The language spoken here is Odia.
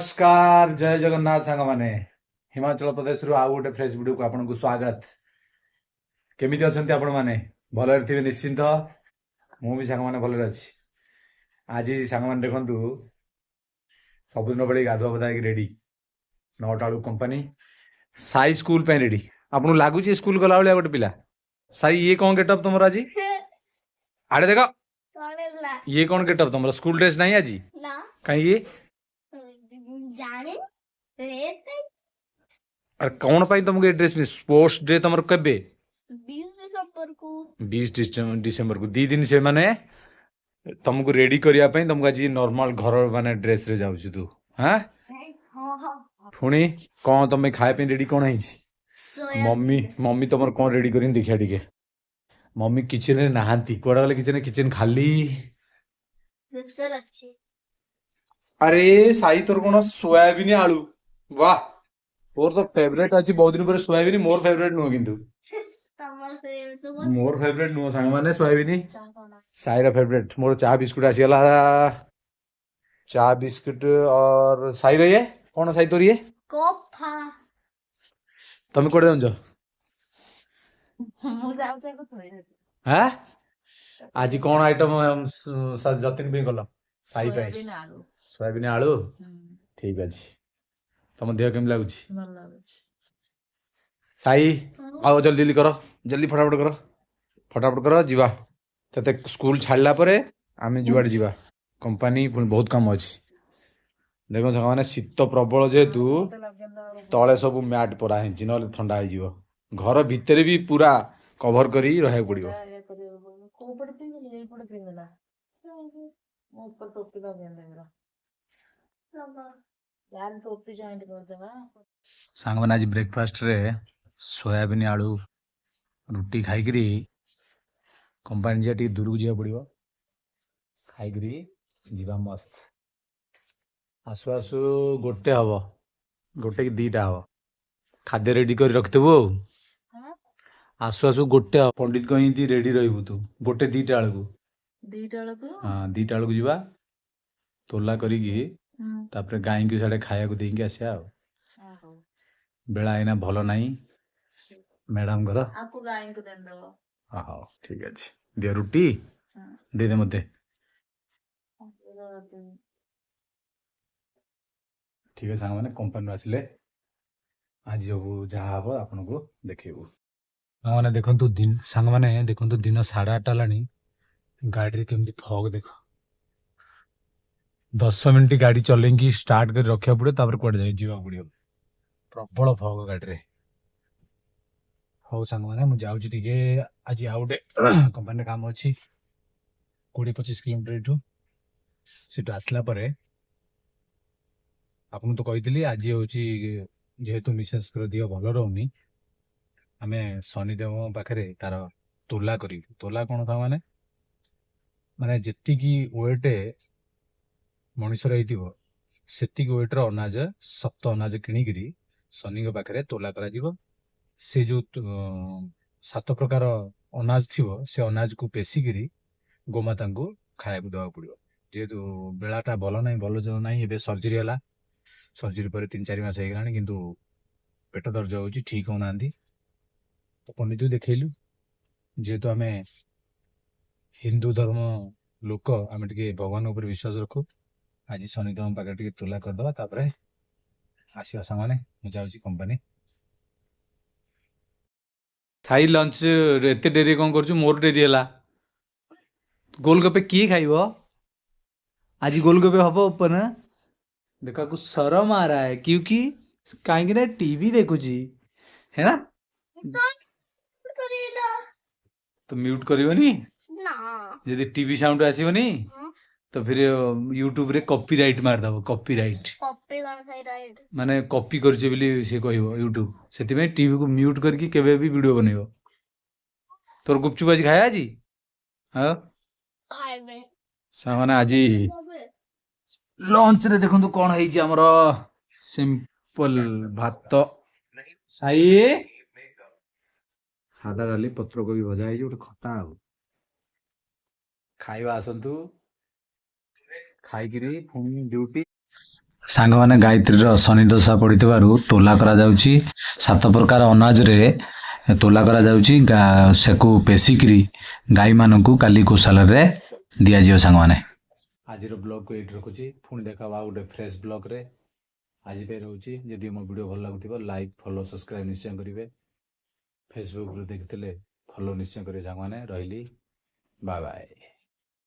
ନମସ୍କାର, ଜୟ ଜଗନ୍ନାଥ ସାଙ୍ଗମାନେ। ହିମାଚଳ ପ୍ରଦେଶରୁ ଆଉ ଗୋଟେ ଫ୍ରେଶ ଭିଡ଼ିଓକୁ ଆପଣଙ୍କୁ ସ୍ୱାଗତ। କେମିତି ଅଛନ୍ତି ଆପଣମାନେ? ଭଲରେ ଥିବେ ନିଶ୍ଚିନ୍ତ। ମୁଁ ବି ସାଙ୍ଗମାନେ ଭଲରେ ଅଛି। ଆଜି ସାଙ୍ଗମାନେ ଦେଖନ୍ତୁ, ସବୁଦିନ ଭଳି ଗାଧୁଆ ପାଧୁଆ ହେଇକି ରେଡି। 9ଟା ବେଳକୁ କମ୍ପାନୀ। ସାଇ ସ୍କୁଲ ପାଇଁ ରେଡି। ଆପଣଙ୍କୁ ଲାଗୁଛି ସ୍କୁଲ ଗଲା ଭଳିଆ ଗୋଟେ ପିଲା? ସାଇ, ଇଏ କଣ ଗେଟଅପ୍ ତମର ଆଜି? ଆଡେ ଦେଖ। କଣ ହେଲା? ଇଏ କଣ ଗେଟଅପ୍ ତମର? ସ୍କୁଲ ଡ୍ରେସ୍ ନାହିଁ ଆଜି? ନା। କାହିଁକି? ଜାଣି ଡ୍ରେସ୍। ଆରେ, କଣ ପାଇଁ ତମକୁ ଏ ଡ୍ରେସ୍? ସ୍ପୋର୍ଟସ ଡେ ତମର କେବେ? 20 ଡିସେମ୍ବରକୁ। 20 ଡିସେମ୍ବରକୁ। 2 ଦିନ ସେମାନେ ତମକୁ ରେଡି କରିବା ପାଇଁ ତମକୁ ଆଜି ନର୍ମାଲ ଘର ମାନେ ଡ୍ରେସରେ ଯାଉଛୁ ତୁ? ହାଁ? ହଁ। ପୁଣି କଣ ତମେ ଖାଇବା ପାଇଁ ରେଡି କଣ ହେଇଛି? ସୋୟା। ମମ୍ମି ତମର କଣ ରେଡି କରିନି, ଦେଖିବା ଟିକେ। ମମ୍ମି କିଚେନରେ ନାହାନ୍ତି, କୁଆଡେ ଗଲେ? କିଚେନ, କିଚେନ ଖାଲି। ପ୍ରେସର ଅଛି। ଆରେ ସାଇ, ତୋର କଣ ସୋୟାବିନ ଆଳୁ? ବାহ, ତୋର ତ ଫେଭରେଟ ଅଛି। ବହୁତ ଦିନ ପରେ ସୋୟାବିନ। ମୋର ଫେଭରେଟ ନୁହଁ କିନ୍ତୁ। ତମର ଫେଭରେଟ? ମୋର ଫେଭରେଟ ନୁହଁ ସାଙ୍ଗମାନେ ସୋୟାବିନ, ସାଇର ଫେଭରେଟ। ମୋର ଚା ବିସ୍କୁଟ ଆସିଗଲା, ଚା ବିସ୍କୁଟ। और ସାଇର ଇଏ କଣ? ସାଇ, ତୋର ଇଏ? କଫା। ତମେ କୁଆଡେ ଯାଉଛ? ମୁଁ ଯାଉଛି ଆଗ ଥୋଇବାକୁ। ହାଁ, ଆଜି କଣ ଆଇଟମ ଯତୀନ ପାଇଁ କଲ, ସାଇ ପାଇଁ? ସୋୟାବିନ ଆଳୁ। ସୋୟାବିନ ଆଳୁ। ଠିକ ଅଛି। ତମ ଦେହ କେମିତି ଲାଗୁଛି? ଭଲ ଲାଗୁଛି। ସାଇ, ଆଉ ଜଲ୍ଦି ଜଲ୍ଦି କର, ଜଲ୍ଦି ଫଟାଫଟ କର, ଫଟାଫଟ କର। ଯିବା ତତେ ସ୍କୁଲ ଛାଡ଼ିଲା ପରେ ଆମେ ଯୁଆଡ଼େ ଯିବା, କମ୍ପାନୀ, ପୁଣି ବହୁତ କାମ ଅଛି। ଦେଖ ସାଙ୍ଗମାନେ, ଶୀତ ପ୍ରବଳ ଯେହେତୁ ମତେ ଲଗେଇଦବା। ତଳେ ସବୁ ମ୍ୟାଟ୍ ପରା ହେଇଛି, ନହେଲେ ଥଣ୍ଡା ହେଇଯିବ। ଘର ଭିତରେ ବି ପୁରା କଭର କରି ରହିବାକୁ ପଡ଼ିବ। ଇଏ କରିବାକୁ ପଡିବ। କୋଉ ପଟେ ପିନ୍ଧିଲି? ଏଇ ପଟେ ପିନ୍ଧିଲା। ମୁଁ ଉପରେ ଟୋପି ଲଗେଇଦେବି। ଯାହାହେଲେ ଟୋପି ଜଏଣ୍ଟ କରିଦେବା। ସାଙ୍ଗମାନେ, ଆଜି ବ୍ରେକଫାଷ୍ଟରେ ସୋୟାବିନ୍ ଆଳୁ ରୁଟି ଖାଇକିରି କମ୍ପାନୀ ଯିବା। ଟିକେ ଦୂରକୁ ଯିବାକୁ ପଡ଼ିବ, ଖାଇକିରି ଯିବା ମସ୍ତ। ଆସୁ ଆସୁ ଗୋଟେ ହବ, ଗୋଟେ କି 2ଟା ହବ। ଖାଦ୍ୟ ରେଡି କରି ରଖିଥିବୁ ଆଉ। ଆସୁ ଆସୁ ଗୋଟେ ହବ। ପଣ୍ଡିତ କହି ରେଡି ରହିବୁ ତୁ ଗୋଟେ 2ଟା ବେଳକୁ। 2ଟା ବେଳକୁ? ହଁ, 2ଟା ବେଳକୁ ଯିବା, ତୋଲା କରିକି ତାପରେ ଗାଈଙ୍କୁ ସିଆଡ଼େ ଖାଇବାକୁ ଦେଇକି ଆସିବା ଆଉ। ହଉ। ବେଳା ଏଇନା ଭଲ ନାହିଁ ମ୍ୟାଡ଼ାମଙ୍କର। ଆକୁ ଗାଈଙ୍କୁ ଦେଇଦବ। ହଉ, ଠିକ ଅଛି। ଦିଅ ରୁଟି। ଦେଇଦେ ମତେ। ଠିକ ଅଛି ସାଙ୍ଗମାନେ, କମ୍ପାନୀରୁ ଆସିଲେ ଆଜି ସବୁ ଯାହା ହବ ଆପଣଙ୍କୁ ଦେଖେଇବୁ। ସାଙ୍ଗମାନେ ଦେଖନ୍ତୁ, ଦିନ ସାଙ୍ଗମାନେ ଦେଖନ୍ତୁ, ଦିନ 8:30 ହେଲାଣି। ଗାଡ଼ିରେ କେମିତି ଫଗ୍ ଦେଖ। 10 ମିନିଟ୍ ଗାଡ଼ି ଚଲେଇକି ଷ୍ଟାର୍ଟ କରି ରଖିବାକୁ ପଡ଼ିବ, ତାପରେ କୁଆଡ଼େ ଯାଇ ଯିବାକୁ ପଡ଼ିବ। ପ୍ରବଳ ଫଗ୍ ଗାଡ଼ିରେ। ହଉ ସାଙ୍ଗମାନେ, ମୁଁ ଯାଉଛି ଟିକେ। ଆଜି ଆଉ ଗୋଟେ କମ୍ପାନୀରେ କାମ ଅଛି, 20-25 କିଲୋମିଟର ଏଇଠୁ। ସେଠୁ ଆସିଲା ପରେ ଆପଣଙ୍କୁ ତ କହିଥିଲି, ଆଜି ହେଉଛି ଯେହେତୁ ମିସେସଙ୍କର ଦେହ ଭଲ ରହୁନି, ଆମେ ଶନିଦେବଙ୍କ ପାଖରେ ତାର ତୋଲା କରିବୁ। ତୋଲା କ'ଣ ସାଙ୍ଗମାନେ? ମାନେ ଯେତିକି ୱେଟ୍ ମଣିଷର ହେଇଥିବ, ସେତିକି ୱେଟ୍ର ଅନାଜ, ସପ୍ତ ଅନାଜ କିଣିକିରି ଶନିଙ୍କ ପାଖରେ ତୋଲା କରାଯିବ। ସେ ଯୋଉ ସାତ ପ୍ରକାର ଅନାଜ ଥିବ, ସେ ଅନାଜକୁ ପେଶିକିରି ଗୋମାତାଙ୍କୁ ଖାଇବାକୁ ଦେବାକୁ ପଡ଼ିବ। ଯେହେତୁ ବେଳାଟା ଭଲ ନାହିଁ, ଭଲ ନାହିଁ, ଏବେ ସର୍ଜରୀ ହେଲା, ସର୍ଜରୀ ପରେ 3-4 ମାସ ହେଇଗଲାଣି, କିନ୍ତୁ ପେଟ ଦରଜ ହେଉଛି, ଠିକ୍ ହଉନାହାନ୍ତି। ତ ପଣ୍ଡିତକୁ ଦେଖେଇଲୁ। ଯେହେତୁ ଆମେ ହିନ୍ଦୁ ଧର୍ମ ଲୋକ, ଆମେ ଟିକେ ଭଗବାନ ଉପରେ ବିଶ୍ୱାସ ରଖୁ। ଆଜି ଶନିଦେବଙ୍କ ପାଖରେ ଟିକେ ତୋଲା କରିଦେବା, ତାପରେ ଆସିବା। ସାଙ୍ଗମାନେ, ମୁଁ ଯାଉଛି କମ୍ପାନୀ। ସାଇ, ଲଞ୍ଚ ଏତେ ଡେରି କ'ଣ କରୁଛୁ? ମୋର ଡେରି ହେଲା। ଗୋଲଗପ୍ପେ କିଏ ଖାଇବ ଆଜି? ଗୋଲଗପ୍ପେ ହବ ଉପରେ ନା? ଦେଖ, ଆକୁ ସରମ आ रहा है, क्योंकि କାହିଁକି ନା ଟିଭି ଦେଖୁଛି, है ना? କରିଲା। ତ ମ୍ୟୁଟ୍ କରିବନି? ନା। ଯଦି ଟିଭି ସାଉଣ୍ଡ ଆସିବନି ତ ଫିର ୟୁଟ୍ୟୁବରେ କପିରାଇଟ୍ ମାରିଦବ, କପିରାଇଟ୍। କପି କଣ ଖାଇ ରାଇଟ୍? ମାନେ କପି କରିছে ବୋଲି ସେ କହିବ ୟୁଟ୍ୟୁବ। ସେଥିପାଇଁ ଟିଭିକୁ ମ୍ୟୁଟ୍ କରିକି କେବେ ବି ଭିଡ଼ିଓ ବନେଇବ। ତୋର ଗୁପଚୁପ ଆଜି ଖାଇବା ଆଜି? ହଁ। ଖାଇବେ। ସାଙ୍ଗମାନେ, ଆଜି ଲଞ୍ଚରେ ଦେଖନ୍ତୁ କଣ ହେଇଛି ଆମର। ସିମ୍ପଲ ଭାତ ସାଇ, ସାଦା ଡାଲି, ପତ୍ରକୋବି ଭଜା ହେଇଛି, ଗୋଟେ ଖଟା। ଆଉ ଖାଇବା ଆସନ୍ତୁ, ଖାଇକିରି ପୁଣି ଡ୍ୟୁଟି। ସାଙ୍ଗମାନେ, ଗାୟତ୍ରୀର ଶନି ଦଶା ପଡ଼ିଥିବାରୁ ତୋଲା କରାଯାଉଛି। 7 ପ୍ରକାର ଅନାଜରେ ତୋଲା କରାଯାଉଛି। ସେକୁ ପେଶିକିରି ଗାଈମାନଙ୍କୁ କାଲି ଗୋଶାଲାରେ ଦିଆଯିବ। ସାଙ୍ଗମାନେ, ଆଜିର ବ୍ଲଗ୍କୁ ଏଇଠି ରଖୁଛି। ପୁଣି ଦେଖା ହବା ଆଉ ଗୋଟେ ଫ୍ରେଶ୍ ବ୍ଲଗ୍ରେ। ଆଜି ପାଇଁ ରହୁଛି। ଯଦି ମୋ ଭିଡ଼ିଓ ଭଲ ଲାଗୁଥିବ, ଲାଇକ୍, ଫଲୋ, ସବସ୍କ୍ରାଇବ୍ ନିଶ୍ଚୟ କରିବେ। ଫେସବୁକ୍ରୁ ଦେଖିଥିଲେ ଫଲୋ ନିଶ୍ଚୟ କରିବେ। ସାଙ୍ଗମାନେ, ରହିଲି, ବାଏ ବାଏ।